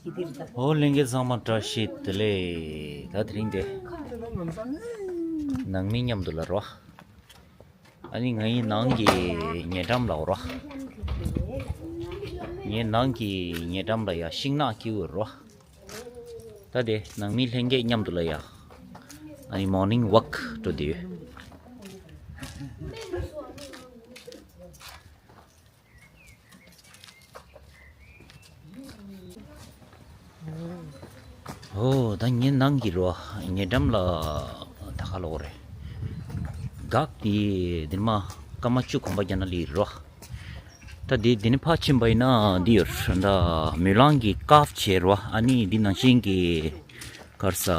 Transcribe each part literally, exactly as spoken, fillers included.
ཨོ་ལྷན་རྒྱས་ཚང་མ་བཀྲ་ཤིས་བདེ་ལེགས། ད་དེ་རིང་དེ་ནང་མི་མཉམ་དུ་ལ་རོ། ཨ་ནི་ང་ཡི་ནང་གི་ཉེ་འགྲམ་ལ་འོ་རོ། ངའི་ནང་གི་ཉེ་འགྲམ་ལ་ཡ་ཤིང་ནགས་སྐྱེ་འོ་རོ། ད་དེ་ནང་མི་ལྷན་རྒྱས་མཉམ་དུ་ལ་ཡ། ཨ་ནི་མོར་ནིང་ཝོག་འགྲོ་དེ་ཡོད། ཨོ་ད་ངའི་ནང་གི་རོ། ཉེ་འགྲམ་ལ་ད་ག་ལོག་རེད། འགག་དེ་དེ་མ་སྐར་མ་བཅུ་གོམ་པ་རྒྱ་ན་ལི་རོ། ད་དེ་དེ་ནི་ཕ་ཕྱིན་པ་ཡིན་ན་འདི་ཡོད་ད། མུ་ལང་གི་ཀ་ཕ་བྱས་རོ། ཨ་ནི་འདི་ནང་བཞིན་གི་གར་ས།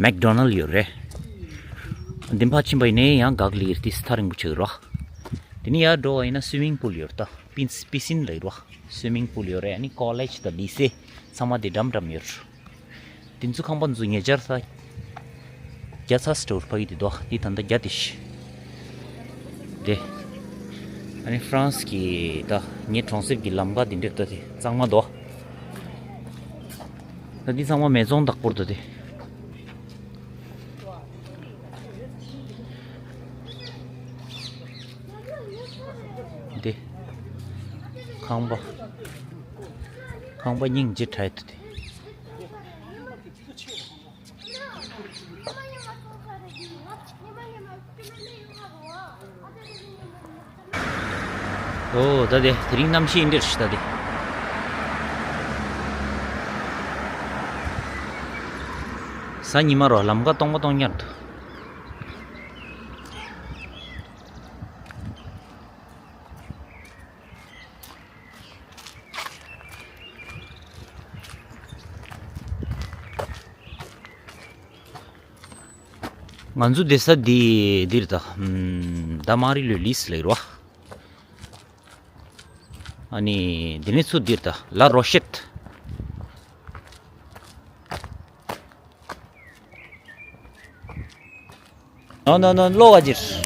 མེག་ཌོ་ནལ་ཡོད་རེད། འདི་ཕ་ཕྱིན་པ་ཡིན་ནའི་ཡང་འགག་ལི་ཡོད་དེ་ཐག་རིང་པོ་ཆགས་རོ། དེ་ནི་ཡར་འགྲོ་བ་ཡིན་ན་སུའི་མིང་པུལ་ཡོད་ད། པིན་པི་སིན་ལ་ཡོད་རོ། སུའི་མིང་པུལ་ཡོད་རེད། ཨ་ནི་ཀོ་ལེཇ་དང་ལི་སེ་ཚང་མ་དེ་འགྲམ་འགྲམ་ཡོད། དེ་ཚོ་ཁང་པ་ཚོ་ཉེ་ཆར་ས་བརྒྱ་ཚ་སི་ཊོར་ཕ་གི་དེ་དོ་དེ་ད་ལྟ་བརྒྱ་དེ་ཤི། དེ། ཨ་ནི་ཧྥ་རན་སི་གི་ད་ངའི་གྲོང་གསེབ་ཀྱི་ལམ་ཁ་དེ་འདྲས་ད་དེ་གཙང་མ་དོ། ད་འདི་ཚང་མ་མེ་ཙོང་བདག་པོར་འདུག་སྟེ། འདི། ཁང་པ། ཁང་པ་སྙིང་རྗེ་དྲགས་འདུག་སྟེ། ཨོ་ད་དེ་དེ་རིང་གནམ་གཤིས་འདིར་ཞིག་ད་དེ། གཟའ་ཉི་མ་རོ་ལམ་ཁ་སྟོང་པ་སྟོང་ཉར་འདུག་ང་ཚོ་བསྡད་ས་འདི་འདིར་ད། ཨམ། ད་མ་རི་ལོས་ལིས་ལེགས་རོ། ཨ་ནི་འདི་ནས་ཚུར་འདིར་ད་ལ་རོ་ཤེད། ནོ་ནོ་ནོ་ལོ་བ་ཇིར། སྟོན་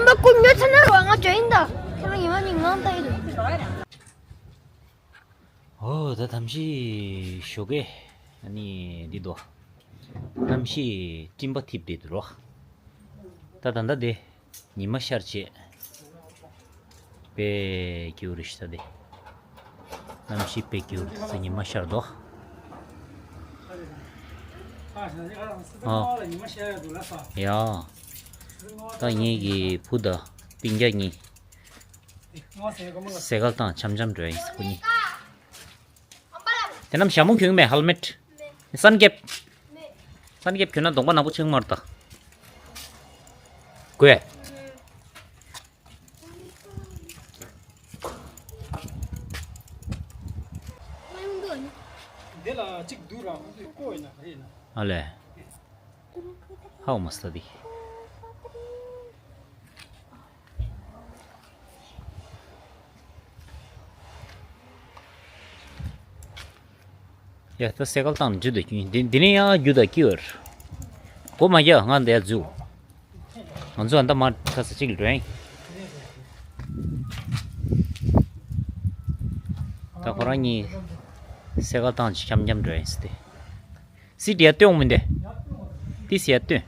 པ་སྐུ་ཉོ་ཚ་ན་རོ་ང་བྱོས་ཡིན་ད། ཁྱེད་རང་ཡིན་ང་ནི་ངང་ལྟ་ཡི་རེད། ཨོ་ད་གནམ་གཤིས་ཞོགས་ཀས་ཨ་ནི་འདི་དོ། གནམ་གཤིས་སྤྲིན་པ་འཐིབས་བསྡད་འདུག་རོ། ད་ད་ད་དེ་ཉི་མ་ཤར་བྱས། དཔེ་སྐྱིད་པོ་རེད་ཤག་ད་དེ། གནམ་གཤིས་དཔེ་སྐྱིད་པོ་རེད་ད་ཉི་མ་ཤར་འདུག་ཨ། ཡ། ད་ངེད་ཀྱི་བུ་དང་སྤུན་ཀྱག་གཉིས། སེ་གལ་བཏང་འཆམ་འཆམ་འགྲོ་ཡིན་ཁོ་གཉིས། དེ་རྣམས་ཞྭ་མོ་གྱོན་མེད་ཧེལ་མེད། སན་ཀེབ། སན་ཀེབ་གྱོན་ན་གདོང་པ་ནག་པོ་ཆེན་མར་ལྟ། དགོས། འདི་ལ་གཅིག་བསྡུ་ར་ཁོ་ཡིན་ན་རེད་ན། ཨ་ལས། ཧའོ་མ་སྟ་དི། ཡ་ད་སེ་གལ་བཏང་རྒྱུ་དང་རྒྱུ་འདི་འདི་ནས་ཡང་རྒྱུ་དང་སྐྱིད་པར། སྒོ་མ་རྒྱག་ང་འདི་ཡ་འཛུལ། ང་ཚོ་ཨ་མདའ་མར་ཁ་ས་གཅིག་ལ་འགྲོ་ཡིན། ད་ཁོ་རང་གཉིས་སེ་གལ་བཏང་ཅིག་འཆམ་འཆམ་འགྲོ་ཡིན་ཟེར་ཏེ། སི་ཏི་ཡ་སྟོན་མི་འདི། ཏི་སི་ཡ་སྟོན།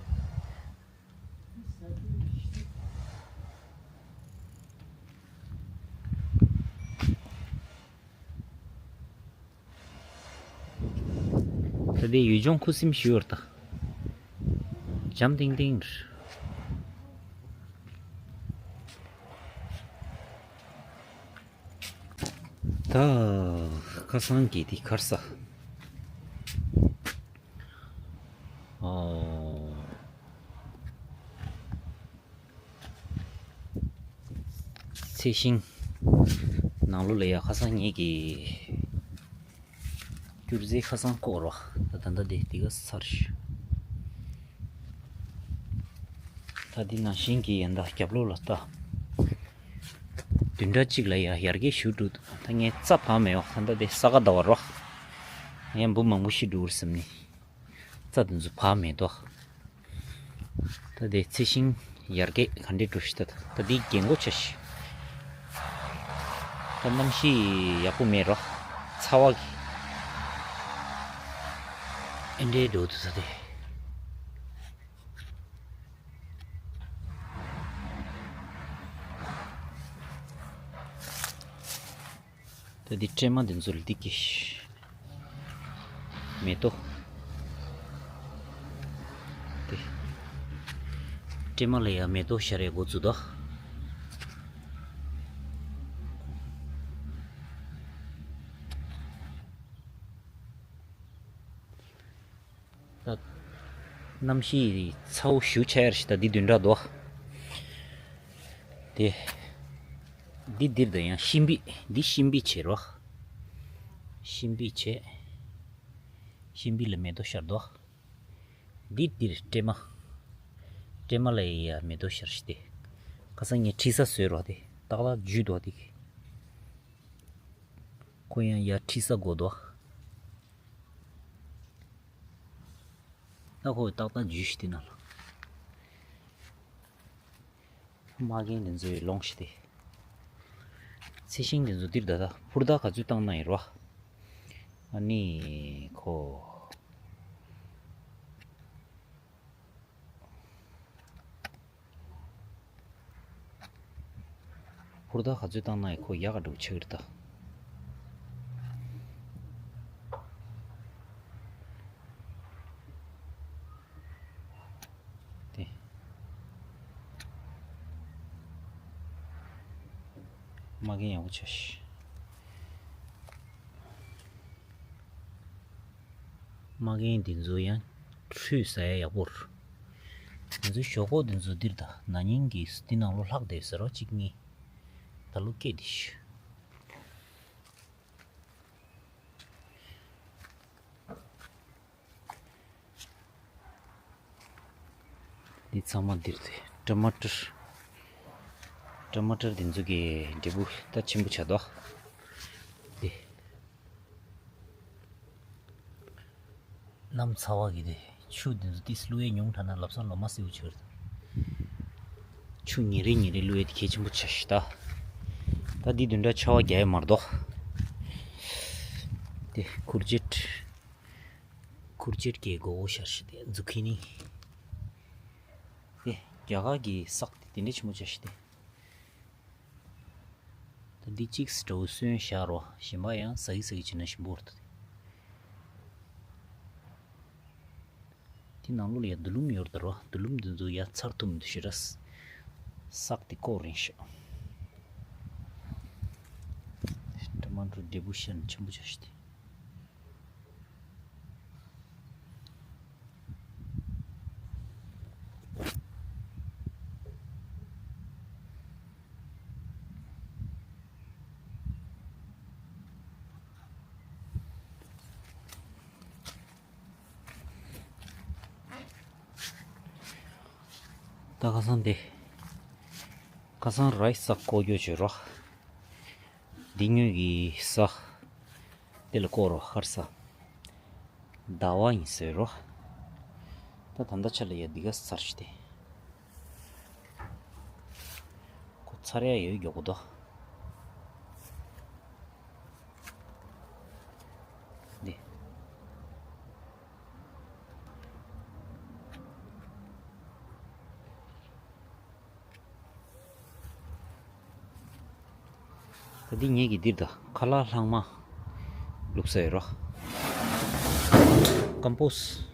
ད་ལྟའི་ཡུལ་ལྗོངས་ཁུ་སིམ་ཞིག་ཡོད་རེད་ད། འཇམ་ཐིང་ཐིང་རེད། ད་ཁ་སང་གི་དེ་གར་ས། ཨོ། ཚེས་ཤིང་ནང་ལོགས་ལ་ཡ་ཁ་སང་ངེད་ཀྱི་སྐྱུར་རྩི་ཁ་སང་བཀོག་རོགས། ད་ད་ལྟ་དེ་དེ་ག་ཚར་ཤག་ད་དེ་ནང་བཞིན་གྱི་ཡན་ད་རྒྱབ་ལོགས་ལ་ལྟ། བདུན་ཕྲག་གཅིག་ལ་ཡ་ཡར་རྒྱས་ཞུ་འགྲོ་འདུག་ད་ངས་རྩྭ་བག་མེད་བ། ད་ད་དེ་ས་ག་ཟླ་བ་རོ། ངས་འབུ་མང་པོ་ཤི་འགྲོ་གི་རེད་བསམ་ནི། རྩྭ་དེ་ཚོ་བག་མེད་དོ། ད་དེ་ཚེས་ཤིང་ ཡར་རྒྱས་ག་འདྲས་འགྲོ་ཤི་ད། ད་འདི་རྒྱན་གོ་ཆ་ཤི། ད་གནམ་གཤིས་ཡག་པོ་མེད་རོ། ཚ་བ་གི། ཨེ་འདྲས་འགྲོ་དུ་ས་དེ། ད་འདི་སྲན་མ་འདི་ཚོ་ལ་འདི་གི་མེ་ཏོག་དེ། སྲན་མ་ལ་ཡང་མེ་ཏོག་ཤར་ཡ་འགོ་བཙུགས་དོ། ད་གནམ་གཤིས་ཚ་བོ་ཞུ་ཆ་ཡར་ཞིག་ད་འདི་བདུན་ཕྲག་འདུག་དེ། འདི་འདིར་ད་ཡང་ཤིང་བིད། འདི་ཤིང་བིད་བྱེད་རོགས། ཤིང་བིད་བྱེད། ཤིང་བིད་ལ་མེ་ཏོག་ཤར་འདུག་འདི་འདིར་སྲན་མ། སྲན་མ་ལ་ཡ་མེ་ཏོག་ཤར་ཞིག་དེ། ཁ་སང་ངས་འཁྲིད་ས་བཟོས་རོགས་དེ་ཏག་ཏག་འཇུས་འདུག་དེ་གི། ཁོ་ཡང་ཡར་འཁྲིད་ས་དགོས་འདུག་ད་ཁོ་ཏག་ཏག་འཇུས་ཤིག་དེ་ནང་ལ། མ་རྒན་དེ་ཚོའི་ལོངས་ཤིག་དེ། ཚལ་ཤིང་དེ་ཚོ་འདིར་ད་ད་ཕུར་ད་ག་ཚོད་བཏང་ན་ཡིན་རོ། ཨ་ནི་ཁོ། ཕུར་ད་ག་ཚོད་བཏང་ན་ཡང་ཁོ་ཡག་ག་འགྲོ་ཆགས་རེད་ད། དེ། མ་རྒན་ཡག་པོ་ཆགས་ཤིག་མ་རྒན་འདི་ཚོ་ཡང་ཁྲུས་ཟ་ཡ་ཡག་པོ་རེད། འདི་ཚོ་ཞོག་ཁོག་འདི་ཚོ་འདིར་ད་ན་ནིང་གི་འདི་ནང་ལོ་ལྷག་བསྡད་ཟེར་རོ་གཅིག་གཉིས། ད་ལོ་སྐྱེས་འདི་ཤི། འདི་ཚང་མ་འདིར་དེ་ཊ་མ་ཊར། ཊ་མ་ཊར་འདི་ཚོ་གི་འབྲས་བུ་ད་ཆེན་པོ་ཆགས་འདུག་འདི། གནམ་ཚ་བ་གི་དེ་ཆུ་འདི་ཚོ་ཏིས་བླུགས་ཡས་ཉུང་དྲགས་ན་ལབ་སང་ལོ་མ་སེའུ་ཆུར། ཆུ་ཉིན་རེ་ཉིན་རེ་བླུགས་ཡས་དེ་གལ་ཆེན་པོ་ཆགས་ཤི་ད། ད་འདི་བདུན་ཕྲག་ཆར་པ་རྒྱག་ཡས་མ་རེད་དོ། དེ་ཁུར་ཆེད། ཁུར་ཆེད་ཀྱི་སྒོ་བོ་ཤར་ཤི་དེ་ཛུ་ཁི་ནི། དེ་རྒྱ་གར་གྱི་སག་དེ་དེ་འདྲ་ཆེན་པོ་ཆགས་ཤི་དེ། ད་འདི་གཅིག་སི་ཏྲོ་སོན་བཞག་རོ། གཞན་པ་ཡང་ཟ་གི་ཟ་གི་བྱེད་ན་ཞིམ་པོ་རེད། དེ་ནང་ལོགས་ལ་ཡ་རྡུལ་ལུམ་ཡོད་རེད་རོ། རྡུལ་ལུམ་འདི་ཚོ་ཡ་ཚར་ཐུབ་མི་འདུག་ཞེ་དྲག་སག་དེ་ཀོ་རིང་ཤོག་ཊ་མ་ཊར་འབྲས་བུ་ཤར་ནས་ཆེན་པོ་ཆགས་ཤི་དེ། ད་ཁ་སང་དེ། ཁ་སང་རའི་སི་སག་བརྐོ་རྒྱུ་བྱོས་རོགས། འདི་ཉོས་ཀྱི་ས། དེ་ལ་བརྐོ་རོགས་ཧར་ས། ཟླ་བ་ཡིན་ཟེར་རོ། ད་ད་ལྟ་ཆ་ལ་ཡ་འདི་ག་ཚར་ཤི་དེ། ཁོ་ཚར་ཡ་ཡོད་མགྱོགས་པོ་དོ། འདི། ད་འདི་ངེད་ཀྱི་འདིར་ད་ཁ་ལག་ལྷག་མ་བླུགས་ས་ཡོད་རོ། ཀམ་པོ་སི།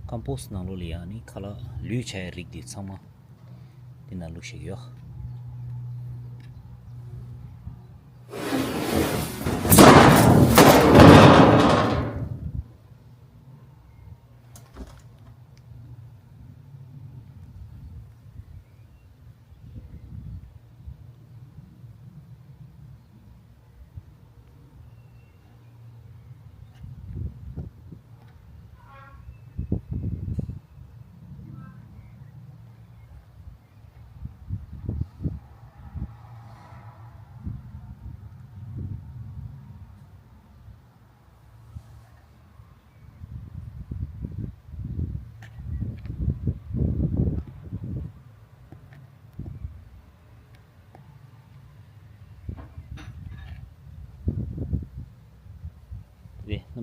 ཀམ་པོ་སི་ནང་ལོགས་ལ་ཡང་ནི་ཁ་ལག་ལུད་ཆགས་ཡ་རིགས་འདི་ཚང་མ་འདི་ནང་བླུགས་ཤིག་ཡོད།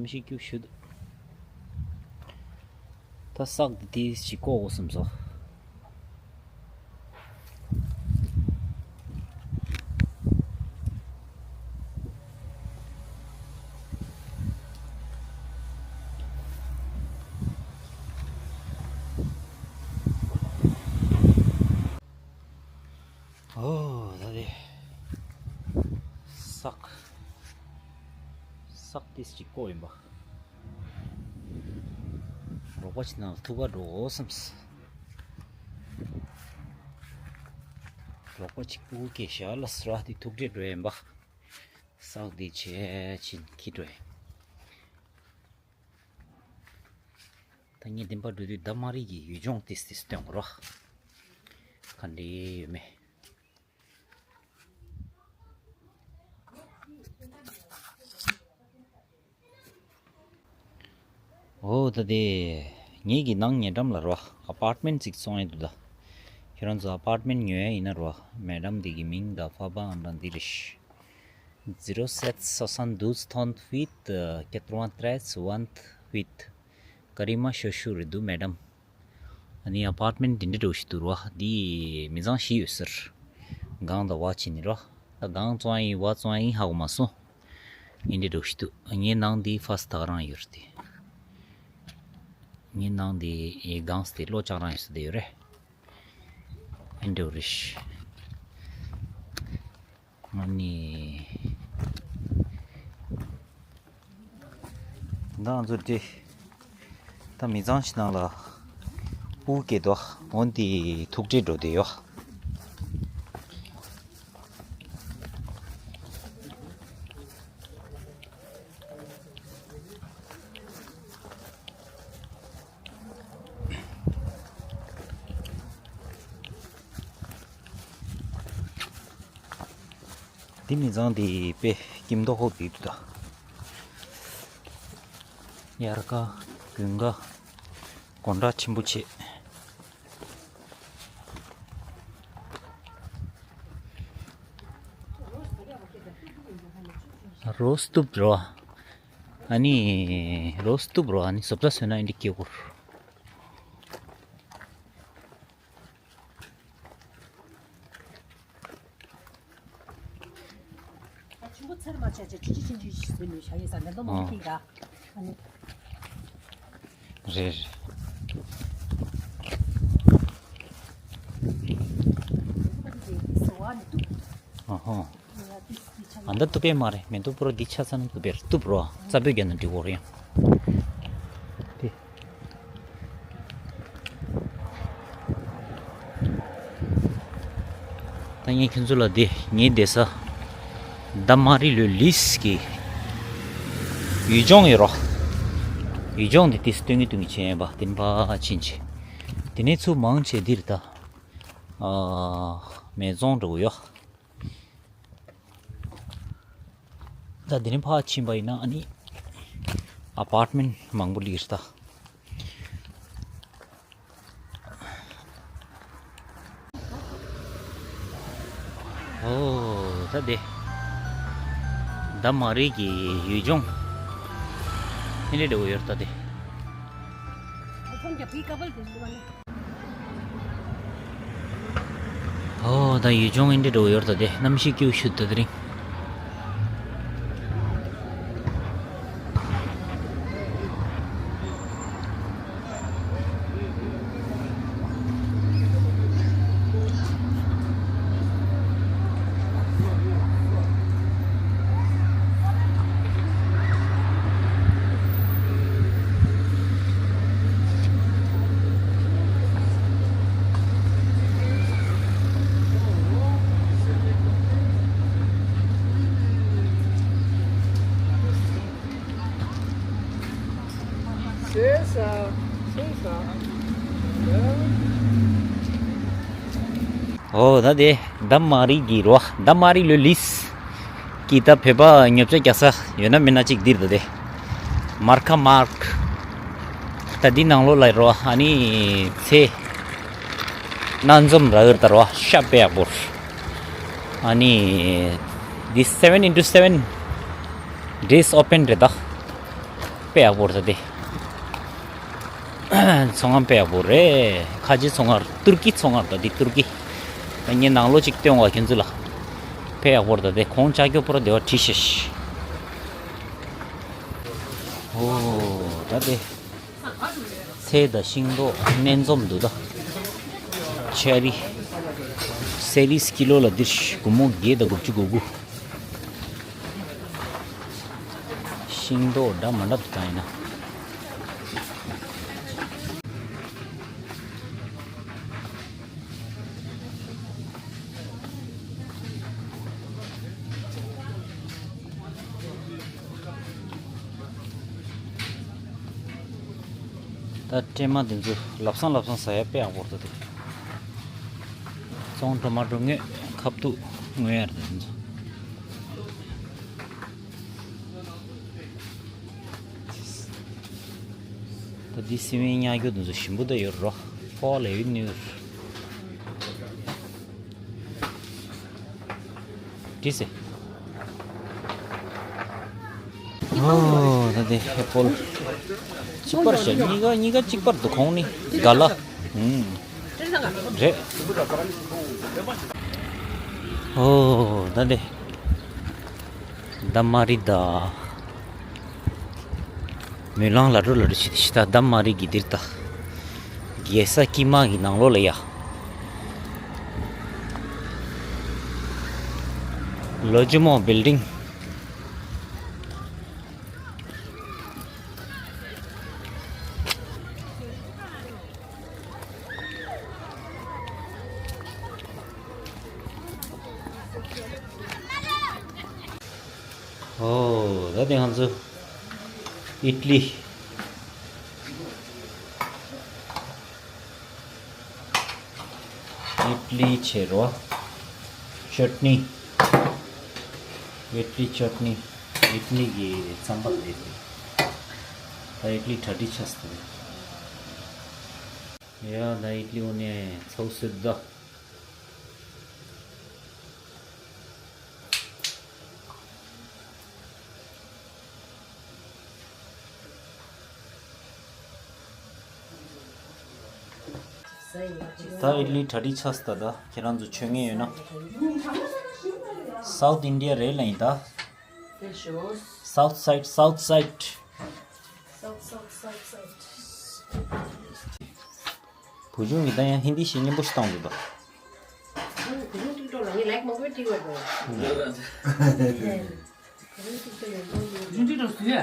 མི་ཤེས་རྒྱུ་ཞུ་འདུག་ད་སག་འདི་ཏིས་ཅིག་བཀོག་དགོས་བསམ་སོང་། ཨོ་ད་དེ་སག་སག་ཏིས་ཅིག་བཀོག་ཡིན་པ། རོགས་པ་ཅིག་ནང་ལ་ཐུག་ག་འགྲོ་དགོས་བསམ། རོགས་པ་ཅིག་སྤུ་གུ་སྐྱེས་ཞག་ལ་སི་ར་དེ་ཐུག་འཕྲད་འགྲོ་ཡིན་པ། སག་དེ་བྱས་ཕྱིན་འཁྱེར་འགྲོ་ཡིན། ད་ངས་འདི་པར་འགྲོ་དུས་ད་མ་རིག་གི་ཡུལ་ལྗོངས་ཏིས་ཏིས་སྟོན་དགོས་རོགས། ག་འདྲ་ཡོད་མེད། འོ་ད་དེ། ངེད་ཀྱི་ནང་ཉེ་འགྲམ་ལ་རོ། ཨ་པར་ཊི་མེན་ཊི་ཅིག་བཙོང་ཡས་འདུག་ད། ཁྱེད་རང་ཚོ་ཨ་པར་ཊི་མེན་ཊི་ཉོ་ཡས་ཡིན་ན་རོ། མེ་ཌམ་འདི་གི་མིང་དང་ཕ་པ་ཨང་གྲངས་འདི་རེད། zéro sept soixante-douze trente-huit quatre-vingt-treize vingt-huit། ཀ་རི་མ་ཤོ་ཤུ་རེད་འདུག་མེ་ཌམ། ཨ་ནི་ཨ་པར་ཊི་མེན་ཊི་འདི་འདྲ་འདྲ་བོ་ཞིག་འདུག་རོ། འདི་མི་ཚང་བཞི་ཡོད་ཟེར། སྒང་དང་བ་ཕྱི་ནས་རོ། ད་སྒང་བཙོང་ཡིན་བ་བཙོང་ཡིན་ཧ་གོ་མ་སོང་། འདི་འདྲ་འདྲ་བོ་ཞིག་འདུག་ངའི་ནང་འདི་ཕར་སྟག་རང་ཡོད་རེད་དེ། ངའི་ནང་འདི་ཨེ་སྒང་སྟེ་གློ་ལྕགས་རང་ཡོད་ས་དེ་ཡོད་རེད། འདི་འདྲ་བོ་རེད། ཨ་ནི། ད་ང་ཚོ་འདི། ད་མི་ཚང་ཞིག་ནང་ལ་སྤུ་གུ་སྐྱེས་འདུག་འོ་འདི་ཐུག་འཕྲད་འགྲོ་བསྡད་ཡོད། འདི་མི་ཚང་འདི་དཔེ་སྐྱིད་མདོག་ཁ་པོ་འདུག་ད། དབྱར་ཁ་དགུན་ཁ་དགོང་དག་ཆེན་པོ་བྱེད། རོ་སི་ཏུབ་རོ། ཨ་ནི་རོ་སི་ཏུབ་རོ། ཨ་ནི་བཟོ་ལྟ་བཟོས་ན་ཨིན་དྲི་སྐྱེ་གོ། ཆུང་པོ་ཚར་མ་ཆག་ཆག་ཆུ་ཆུ་ཆུ་ཆུ་ཟོས་ནས་བཞག་ཡོད་ས་འདི་ལྟ་མོ་ཨ། ཁྱེད་ཀ་ཨ་ནི། རེད་རེད། ཨ་ཧོ། ཨ་འདི་བཏུབ་པས་མ་རེད། མེ་ཏོག་པུ་རོ་འདི་ཆ་ཚང་བཏུབ་པས་རེད། བཏུབ་རོ། རྩ་བོད་རྒྱ་ནང་འགྲིག་གོ་རེད་ཡང་། དེ། ད་ངས་ཁྱོད་ཚོ་ལ་དེ་ངའི་བསྡད་ས་ད་མ་རི་ལོའི་ལིས་ཀྱི་ཡུལ་ལྗོངས་ཡོད་རོ། ཡུལ་ལྗོངས་དེ་ཏིས་སྟོན་གི་སྟོན་གི་བྱས་ཡིན་པ་དེ་ནི་ཕ་ཕྱིན་ཆད། དེ་ནས་ཚུར་མང་ཆེ་འདིར་ད་ཨ་མེ་ཙོང་འགྲོ་གི་ཡོད། ད་འདི་ནས་ཕར་ཕྱིན་པ་ཡིན་ན་ཨ་ནི་ཨ་པར་ཊི་མེན་ཊི་མང་པོ་སླེབས་ད། ཨོ་ད་དེ་ད་མ་རི་གི་ཡུལ་ལྗོངས་ཨེ་འདྲ་འདྲ་བོ་ཡོད་ད་དེ། ཨོ་ད་ཡུལ་ལྗོངས་ཨེ་འདྲ་འདྲ་བོ་ཡོད་ད་དེ། གནམ་གཤིས་སྐྱིད་ཤོས་ད་དེ་རིང་། ཨོ་ད་དེ་ད་མ་རི་གི་རོ། ད་མ་རི་ལོའི་ལིས་ཀྱི་ད་བོད་པ་ཉོ་ཆ་རྒྱག་ས་ཡོད་ན་མེད་ན་གཅིག་འདིར་ད་དེ། མར་ཁ་མར་ཁ། ད་འདི་ནང་ལོགས་ལ་རོ། ཨ་ནི་ཚེ་སྣ་འཛོམས་ར་འུར་ད་རོ། ཤ་དཔེ་ཡག་པོ། ཨ་ནི་འདི་seven into seven days open རེད་ད། དཔེ་ཡག་པོ་རེད་ད་དེ། ཚོང་ཁང་དཔེ་ཡག་པོ་རེད། ཁ་ཆེ་ཚོང་ཁང་། ཏུར་ཀི་ཚོང་ཁང་རེད་ད་དེ། ཏུར་ཀི། ད་ངས་ནང་ལོགས་ཅིག་སྟོན་བ་ཁྱོད་ཚོ་ལ། དཔེ་ཡག་པོ་རེད་ད་དེ། གོང་ལྕགས་ཀྱོག་པོ་ར་དེ་བ་བྲིས་ཤག་ཨོ་ད་དེ། ཚལ་དང་ཤིང་ཏོག་སྣ་འཛོམས་འདུག་ད། ཆེ་རི། སེ་རིས་ཀི་ལོ་ལ་འདིར་སྒོར་མོ་བརྒྱད་དང་དགུ་བཅུ་གོ་དགུ། ཤིང་ཏོག་འདྲ་མ་འདྲ་འདུག་ད་ཡིན་ན། ད་སྲན་མ་འདི་ཚོ་ལབ་སང་ལབ་སང་ཟ་ཡ་དཔེ་ཡག་པོ་རེད་འདུག་ཙོང་ཊོ་མ་ཊོ་དངོས། ཁབ་ཏུ་དངོས་ཡ་རེད་འདི་ཚོ། ད་འདི་སི་མེན་ཉག་རྒྱུ་འདི་ཚོ་ཞིམ་པོ་ད་ཡོད་རོ། ཕོ་ལེ་ཡོད་ནུས། འདི་སེ། ཨོ་ད་དེ་ཨེ་པོལ། གཅིག་པར་བྱས། གཉིས་ཀ་གཉིས་ཀ་གཅིག་པར་འདུག་ཁོང་ནི་ག་ལ། ཨུམ། རེད། ཨོ་ད་དེ། ད་མ་རི་ད། མོན་ལང་ལ་འགྲོ་ལ་འགྲོ་བྱེད་དེ་ཤི་ད། ད་མ་རི་གི་འདིར་ད། རྒྱལ་ས་དཀྱིལ་མ་གི་ནང་ལོགས་ལ་ཡ། ལོ་ཇི་མོ་བིལ་ཌིང་། ཨོ་ད་དེ་ང་ཚོ་ཨིད་ལི། ཨིད་ལི་བྱེད་རོ། ཅོ་ཊི་ནི། ཨིད་ལི་ཅོ་ཊི་ནི། ཨིད་ལི་གི་རྩམ་པ་རེད། ད་ཨིད་ལི་གྲ་སྒྲིག་ཆགས་སོང་། ཡ་ད་ཨིད་ལི་འོ་ནས་ཚའུ་སུད་ད། ད་ཨིད་ལི་གྲ་སྒྲིག་ཆགས་སོང་ད། ད་ཁྱེད་རང་ཚོ་མཆོད་མཁན་ཡོད་ན། South India རེད་ལ་ཡིན་ད། South side, south side. South, south, south, south. བུ་ཆུང་གིས་ད་ཡང་ཧིན་དི་ཤེས་སྙན་པོ་ཞིག་བཏང་འདུག་ད། བུ་ཆུང་ཊིག་ཊོག་ལ་ངས་ལའིག་མང་པོ་སྤྲད་ཡོད་པ། བུ་ཆུང་ཊིག་ཊོག་ལ་མང་པོ། བུ་ཆུང་ཊིག་ཊོག་བཟོས་ཡ།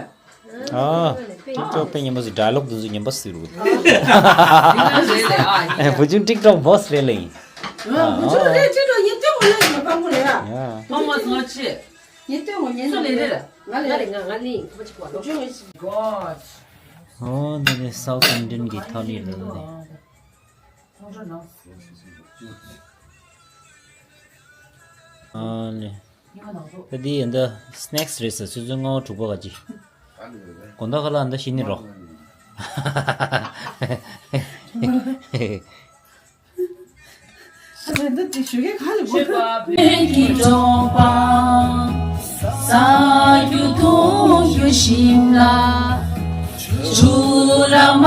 ཨ། ཊིག་ཊོག་དཔེ་སྙན་པོ་ཟིག་ཌའི་ལོག་འདི་ཚོ་སྙན་པོ་ཟིག་རུ། ཨ། བུ་ཆུང་ཊིག་ཊོག་བོ་སི་རེད་ལེ་ཡིན། ཨ། བུ་ཆུང་རེད། ཊིག་ཊོག་ཡིན་ཏེ་འོ་ལེ་ཡིན་པ་མོ་རེད་ཡ། ཡ། ཐོ་མ་སི་ལོ་ཆི། ཡིན་ཏེ་འོ་ཉན་སུ་ལེ་རེད། ང་ལེ། ང་ལེ་ང་ང་ལེ་ཡིན་ཁོ་པ་ཅིག་བ་ལོ། བུ་ཆུང་ངེ་ཤི། God. ཨོ་འདི་ནི་South Indian གི་ཐ་ལི་རེད་ལེ། ཨ་ལེ། ད་འདི་ཡིན་ད་སི་ནེག་སི་རེད་ས། ཆུ་ཚོད་ལྔ་པ་དྲུག་པ་ག་ཅི། དགོང་དག་ཁ་ལག་འདི་ཤི་ནི་རོ། ཨ་ད་འདི་ཞུ་གི་ག་ལ་གོ། ཕན་གྱི་གྲོགས་པ། ཟ་རྒྱུ་འཐུང་རྒྱུ་ཞིམ་ལ། ཆུ་ར་མ་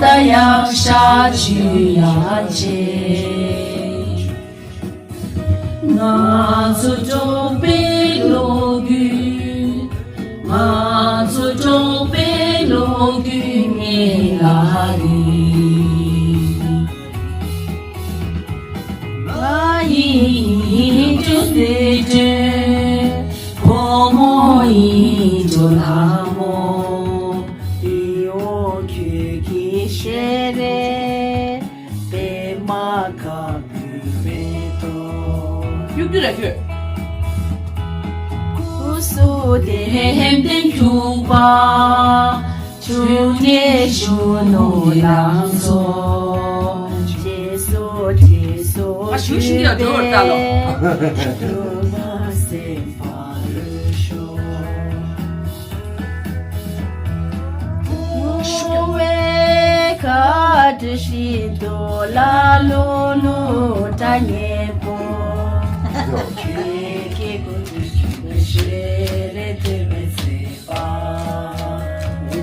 ད་ཡག་ཤ་ཆུ་ཡག་ཆེ། ང་ཚོ་འབྲོག་པའི་ལོ་རྒྱུས། ང་ཚོ་འབྲོག་པའི་ལོ་རྒྱུས་ངེད་ལ་རེད། ང་ཡི་ཡིད་སྤྲུལ་སྲིད་སྤྲུལ། བུ་མོ་ཡིད་སྤྲུལ་ལྷ་མོ། ཏི་འོ་ཁྱོད་ཀྱི་ཤེས་རེད། པད་མ་དཀར་པོའི་མེ་ཏོག་གཡུག་རྒྱུ་ར་ཁྱོད། སྐུ་གཟུགས་ལྡེམ་ལྡེམ་འཁྱུག་པ། ཆུ་ངད་གཞོན་ནུ་ལང་ཚོ། བྱེད་སོ་བྱེད་སོ་ཨ་ཞུ་ཤིང་གི་ཡ་འགྲོ་བར་ལྟ་ལོ། སྒྲོལ་མ་སེམས་དཔའ་ལུས་ཤོག །ཤུ་བའི་ཁ་བྲི་ཤིང་ཏོ་ལ་ལུ་ལུ་ཏྲ་ཉེ་པོ། ཁྱེད་ཀྱི་ཀུ་ཏུ་ཤུ་ཤེ་རེ་ཏེ་བེ་ཚེ་པ།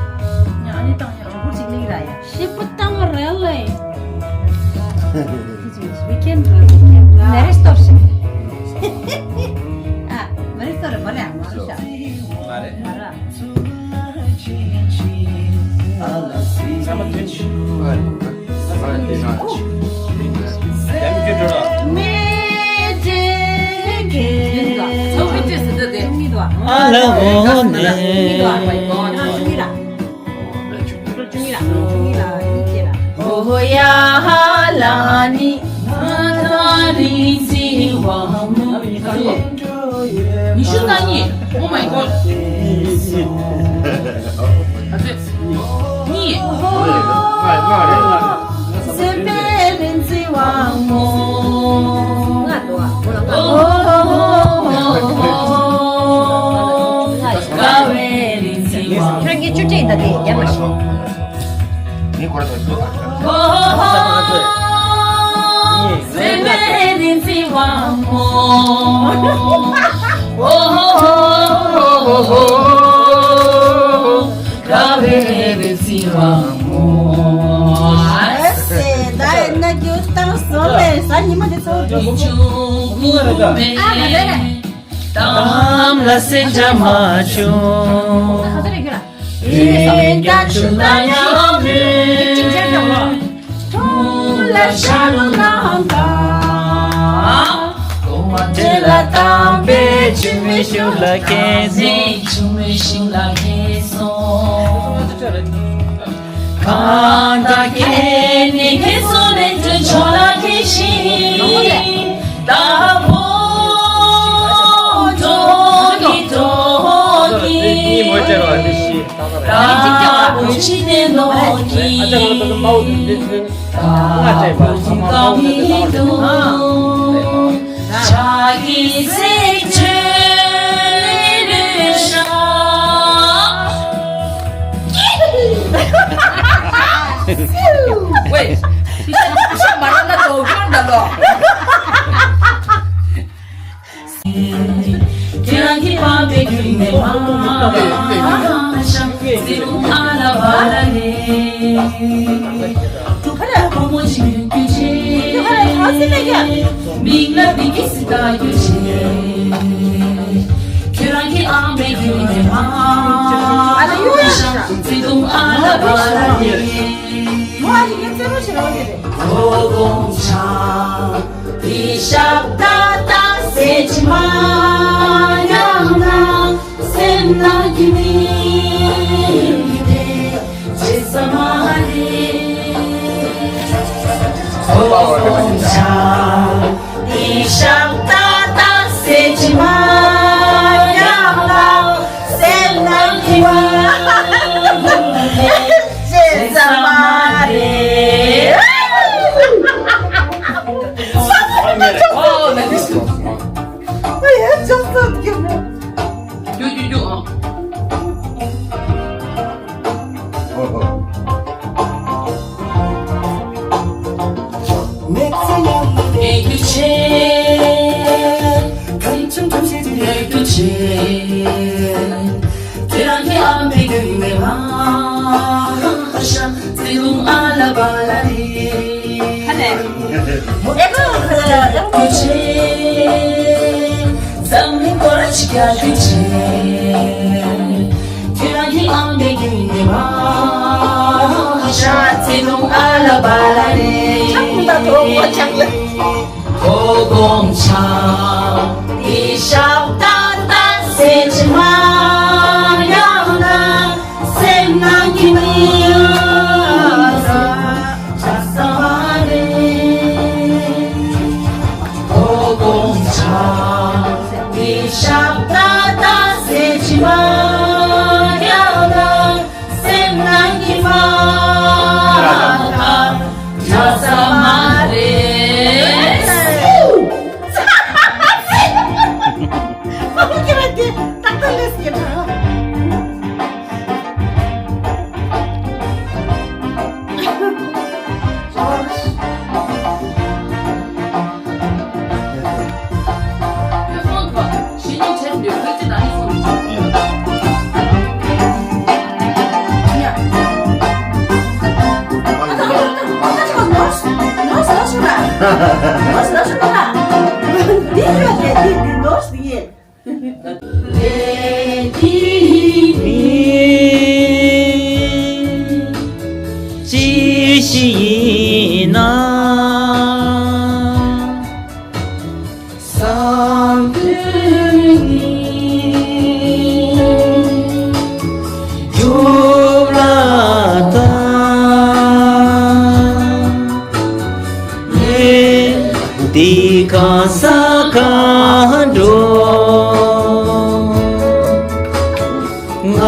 ཡ་ཨ་ནི་བཏང་ཡ་རུ་གུར་ཅིག་གླིང་ར་ཡ། ཞིབ་པོ་བཏང་བ་རེད་ལེ། We can run, we can run. Next option. ཨ། མ་རེད་སོ་རེད་མ་རེད་མ་རེད་ཤག་མ་རེད། མ་རེད། ཉི་ཤུ་རྩ་གཉིས། Oh my god. གཉིས། སེམས་པའི་རིག་འཛིན་དབང་མོ། ཁྱོད་ཀྱི་ཆུ་ཁྲིད་ད་དེ་ཡག་པོ་ཞིག་ངས་ཁོ་ར་ཐོག་ཐོག་ཨ། སེམས་པའི་རིག་འཛིན་དབང་མོ། དགའ་བའི་རིག་འཛིན་དབང་མོ། ཨ་སེ། ད་ཡིན་ན་རྒྱུ་སྟངས་བཟོ་ལས་གཟའ་ཉི་མ་དེ་ཚོ་འགྲོ། ཨ་ག་རེ་རེད། གཏམ་ལ་ཟིན་བྱ་མ་བྱུང་། ཡིན་ཀྱང་ཆུ་ལ་ཡང་མོས། ཐུང་ལ་ཤ་རུ་ནང་དང་། གོང་མ་འདྲེ་ལ་དམ་པའི་ཆུ་མིག་ཤུགས་ལ་ཁེངས་སོང་། ཆུ་མིག་ཤུགས་ལ་ཁེངས་སོང་། གང་དག་གིས་ནི་ཁྱེད་ཚོ་ལས་དོན་ཕྱོགས་ལ་ཁྱེར་ཞིང་། ད་བོ་འགྲོ་གི་འགྲོ་གི། ར་བོ་ཅི་ནས་ནོ་གི། ད་བོ་ཀ་མི་འདུག་ཆ་གི་སེ་ཆོས་ལུས་ཤ། ཝེ། ཤི་ཤ་ཤི་ཤ་མ་ར་ན་དོ་གྱོར་ད་དོ། ཁྱེད་རང་གི་པང་པའི་རྒྱུད་ནས་མ་ཤ་ཚེ་རུང་ཨ་ལ་བ་ལ་ལེ། ཁ་ར་ཕོ་མོ་ཆི་རྒྱུ་ཆེ། ཁ་ར་ཁ་སི་མེ་ག་མིག་ལ་བི་ཀི་སི་ད་རྒྱུ་ཆེ། ཁྱོད་རང་གི་ཨ་མའི་རྒྱུད་ནས་མ་ཨ་ལ་ཡུ་ཡ་ཤ་ཚེ་རུང་ཨ་ལ་བ་ལ་ལེ། མོ་ཨ་ཞིག་ཡ་ཚེ་རུང་ཞིག་རོ་ལེ་རེད། ཁོ་དགོང་ཆ། དེ་ཞབས་ཏག་ཏག་ཟེར་གྱི་མ་ཡང་ན་སེམས་ནང་གི་མི་དེ་བརྗེད་ས་མ་རེད། ཁོ་དགོང་ཆ་དེ་ཞབས་ཏག་ཏག་ཟེར་གྱི་མ་ཡང་ན་སེམས་ནང་གི་མི་དེ་བརྗེད་ས་མ་རེད། Oh, that is good. ཡ་ཅག་ཙག་གི་མོ། རྒྱུ་རྒྱུ་རྒྱུ་ཨང་། ཨེ་རྒྱུ་ཆེ། ཁམས་ཆུང་ཁམས་ཆེ་དེ་ཨེ་རྒྱུ་ཆེ། ཁྱེད་རང་གི་ཨ་མའི་རྒྱུད་ནས་མ་ཤ་ཚེ་རུང་ཨ་ལ་བ་ལ་རེད། ཨ་ལེ། ཨེ་ཁོ་ཁོ་ཁོ་ཆེ། འཛམ་གླིང་སྐོར་ཅིག་ཡ་རྒྱུ་ཆེ། ཁྱེད་རང་གི་ཨ་མའི་རྒྱུད་ནས་མ་ཤ་ཚེ་རུང་ཨ་ལ་བ་ལ་རེད། ཁོ་དགོང་ཆ་དེ་ཞབས་ཏག་ཏག་ཟེར་གྱི་མ་ཡང་ན་སེམས་ནང་གི་མི་ཡང་ཆ་ས་མ་རེད། ཁོ་དགོང་ཆ་དེ་ཞབས་ཏག་ཏག་ཟེར་གྱི་མ་ཡང་ན། སེམས་ནང་གི་མ་ཁ་ཆ་ས་མ་རེད། ནོར་སི་ནོར་སི་ནོར་ལ། འདི་ཡོད་དེ་འདི་འདི་ནོར་སི་ཡིན། ལས་འདི་ནི་ཅི་ཞིག་ཡིན་ན། བསམ་དོན་ནི་འགྲུབ་ལ་ད། ལས་འདི་གང་ཟག་གང་འགྲོ། ང་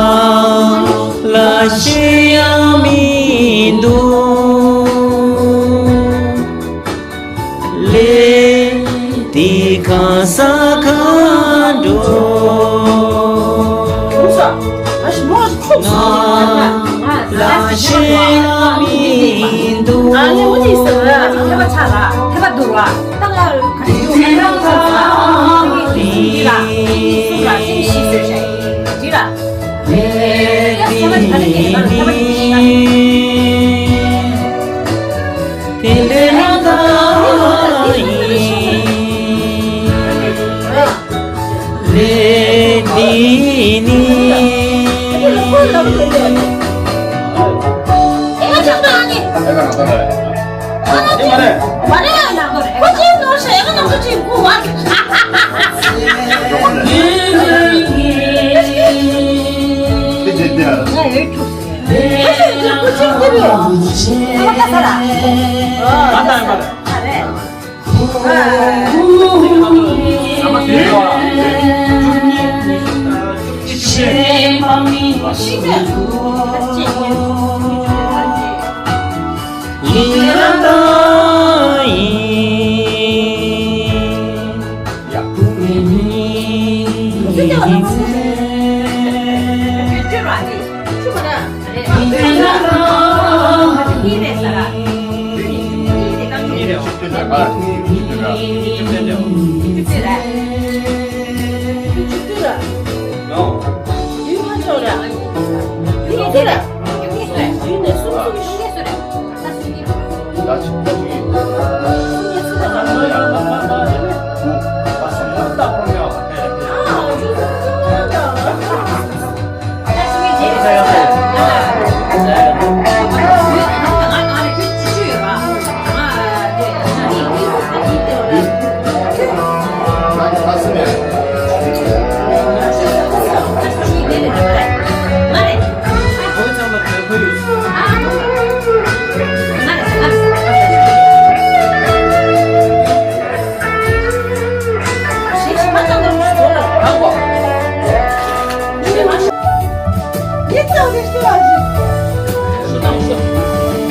ལ་ཤེས་ཡ་མི་འདུག་ལས་འདི་གང་ཟག་གང་འགྲོ། ང་ལ་ཤེས་ཡ་མི་འདུག་ཨ་ནི་འུ་ཅི་ཟེར་བ་ཐེ་བ་ཆག་ལ་ཐེ་བ་འདུར་བ་ད་ལ་ག་ཅི་ཡོད་ལས་རང་ཚང་ཚང་ལ་ལས་འདི་ནི། ལ་ལས་འདི་ནི། དེ་ལས་རང་དང་ཡིན། ལས་འདི་ནི།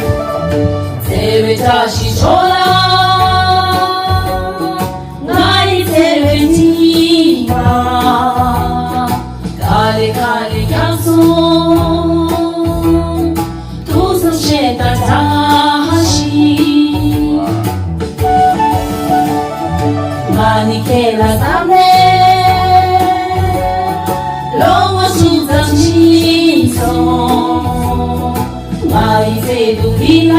བརྩེ་བའི་བཀྲ་ཤིས་ཤོག་ལ། ང་ཡི་བརྩེ་བའི་སྙིང་ཁ། ག་ལེ་ག་ལེ་རྒྱག་སོང་། ཐུགས་བསམ་བཞེས་དང་བཀྲ་ཤིས། ང་ནི་ཁྱེད་ལ་བསམ་ནས། ལོ་ངོ་ཤུགས་ཙམ་ཕྱིན་སོང་། ང་ཡི་བརྩེ་དུང་འདི་ལ།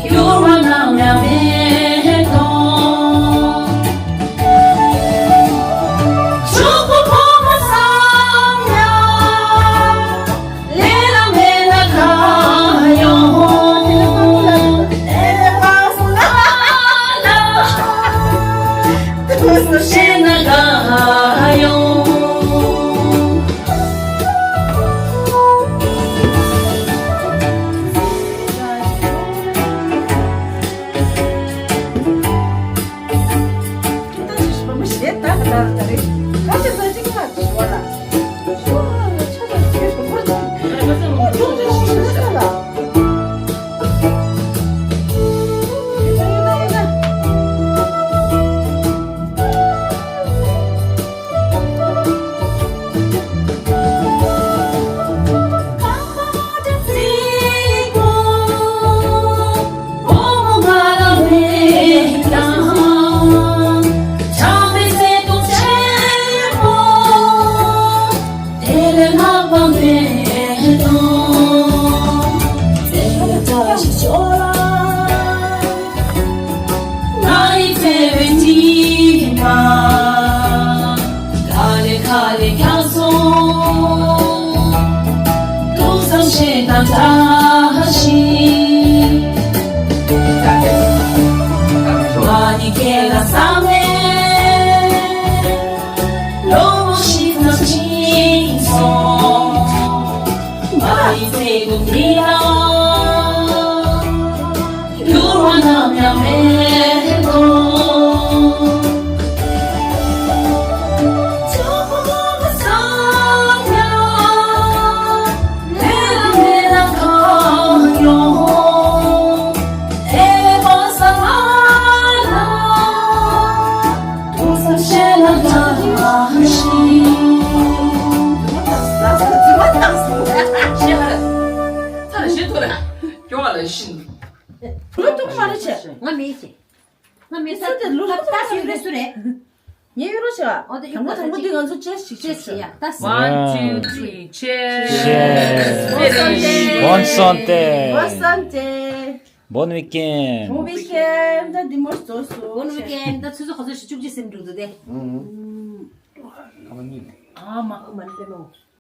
འགྱུར་བ་ནམ་ཡང་མེད་དོ། ཕྱུག་པོ་ཕོ་མོ་བསམ་ཡང་། ལས་ལ་མེད་ན་ག་ཡོང་། ལས་ལ་ཐུགས་སུ་བཞེས་ན་ག་ཡོང་། ག་ལེ་ག་ལེ་ཀྱང་སོང་། ཏུ་སམ་ཤེ་ན་ད་ཧ་ཤི། མ་ནི་ཀེ་ལ་ས་མེ། ལོ་མོ་ཤི་ན་ཅིང་སོང་། མ་ཡི་ཚེ་གུ་མི་ལ། འགྱུར་བ་ནམ་ཡང་མེད་དོ། ཆོག་པ་སང་ཡང་མེད་ལ་མེད་ལ་གང་ཡོང་། དེ་བས་པ་སང་ལ་ཐུགས་བསམ་བཞེས་ན་ཐང་ཤིང་། ཚར་ཞེ་ཐོ་རེ། སྐྱོ་བ་ལ་ཤིན། ལོ་ཏོག་མ་རེད་ཆེ། ང་མེད་ཆེ། ང་མེད་ས་སུ་དེ་ལོ་ཏོག་ད་ད་སུ་རེད་སུ་རེད། ངའི་ཡུ་རོ་ཆེ། ཨོ་དེ་དང་པོ་དང་པོ་དེ་ང་ཚོ་ཅེས་ཞིག་ཅེས་ཞིག་ཡ་ད་སུ། One, two, three, cheers. Cheers. Bonne santé. Bonne santé. Bon week-end. Bon week-end. ད་འདི་མོ་བཟོ་སོ། Bon week-end. ད་ཆུ་ཚོད་ག་ཚོད་ཞིག་བཅུ་གཅིག་ཟིན་འགྲོ་འདུག་སྟེ། ཨ་མ་ཨ་མ་ནི། ཨ་མ་ཨ་མ་ནི་པེ་མོ།